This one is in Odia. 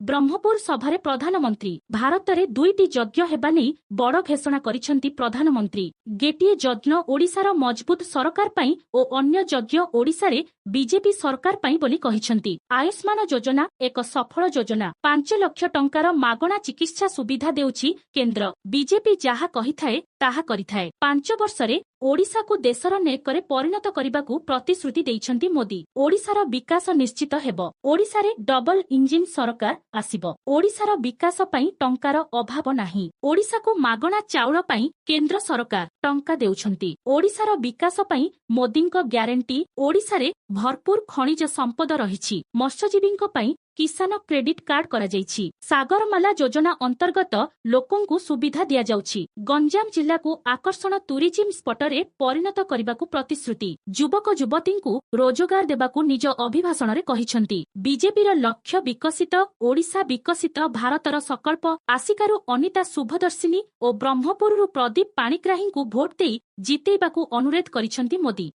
ବ୍ରହ୍ମପୁର ସଭାରେ ପ୍ରଧାନମନ୍ତ୍ରୀ। ଭାରତରେ ଦୁଇଟି ଯଜ୍ଞ ହେବା ନେଇ ବଡ଼ ଘୋଷଣା କରିଛନ୍ତି ପ୍ରଧାନମନ୍ତ୍ରୀ। ଗୋଟିଏ ଯଜ୍ଞ ଓଡ଼ିଶାର ମଜବୁତ ସରକାର ପାଇଁ ଓ ଅନ୍ୟ ଯଜ୍ଞ ଓଡ଼ିଶାରେ ବିଜେପି ସରକାର ପାଇଁ ବୋଲି କହିଛନ୍ତି। ଆୟୁଷ୍ମାନ ଯୋଜନା ଏକ ସଫଳ ଯୋଜନା। 5 ଲକ୍ଷ ଟଙ୍କାର ମାଗଣା ଚିକିତ୍ସା ସୁବିଧା ଦେଉଛି କେନ୍ଦ୍ର। ବିଜେପି ଯାହା କହିଥାଏ, ତାହା କରିଥାଏ। 5 ବର୍ଷରେ ଓଡ଼ିଶାକୁ ଦେଶର ନେକରେ ପରିଣତ କରିବାକୁ ପ୍ରତିଶ୍ରୁତି ଦେଇଛନ୍ତି ମୋଦି। ଓଡ଼ିଶାର ବିକାଶ ନିଶ୍ଚିତ ହେବ। ଓଡ଼ିଶାରେ ଡବଲ ଇଞ୍ଜିନ ସରକାର ଆସିବ। ଓଡ଼ିଶାର ବିକାଶ ପାଇଁ ଟଙ୍କାର ଅଭାବ ନାହିଁ। ଓଡ଼ିଶାକୁ ମାଗଣା ଚାଉଳ ପାଇଁ କେନ୍ଦ୍ର ସରକାର ଟଙ୍କା ଦେଉଛନ୍ତି। ଓଡ଼ିଶାର ବିକାଶ ପାଇଁ ମୋଦିଙ୍କ ଗ୍ୟାରେଣ୍ଟି। ଓଡ଼ିଶାରେ ଭରପୁର ଖଣିଜ ସମ୍ପଦ ରହିଛି। ମତ୍ସ୍ୟଜୀବୀଙ୍କ ପାଇଁ କିଷାନ କ୍ରେଡିଟ୍ କାର୍ଡ କରାଯାଇଛି। ସାଗରମାଲା ଯୋଜନା ଅନ୍ତର୍ଗତ ଲୋକଙ୍କୁ ସୁବିଧା ଦିଆଯାଉଛି। ଗଞ୍ଜାମ ଜିଲ୍ଲାକୁ ଆକର୍ଷଣ ଟୁରିଜିମ୍ ସ୍ପଟରେ ପରିଣତ କରିବାକୁ ପ୍ରତିଶ୍ରୁତି। ଯୁବକ ଯୁବତୀଙ୍କୁ ରୋଜଗାର ଦେବାକୁ ନିଜ ଅଭିଭାଷଣରେ କହିଛନ୍ତି। ବିଜେପିର ଲକ୍ଷ୍ୟ ବିକଶିତ ଓଡ଼ିଶା, ବିକଶିତ ଭାରତର ସଂକଳ୍ପ। ଆସିକାରୁ ଅନିତା ଶୁଭଦର୍ଶିନୀ ଓ ବ୍ରହ୍ମପୁରରୁ ପ୍ରଦୀପ ପାଣିଗ୍ରାହୀଙ୍କୁ ଭୋଟ ଦେଇ ଜିତେଇବାକୁ ଅନୁରୋଧ କରିଛନ୍ତି ମୋଦି।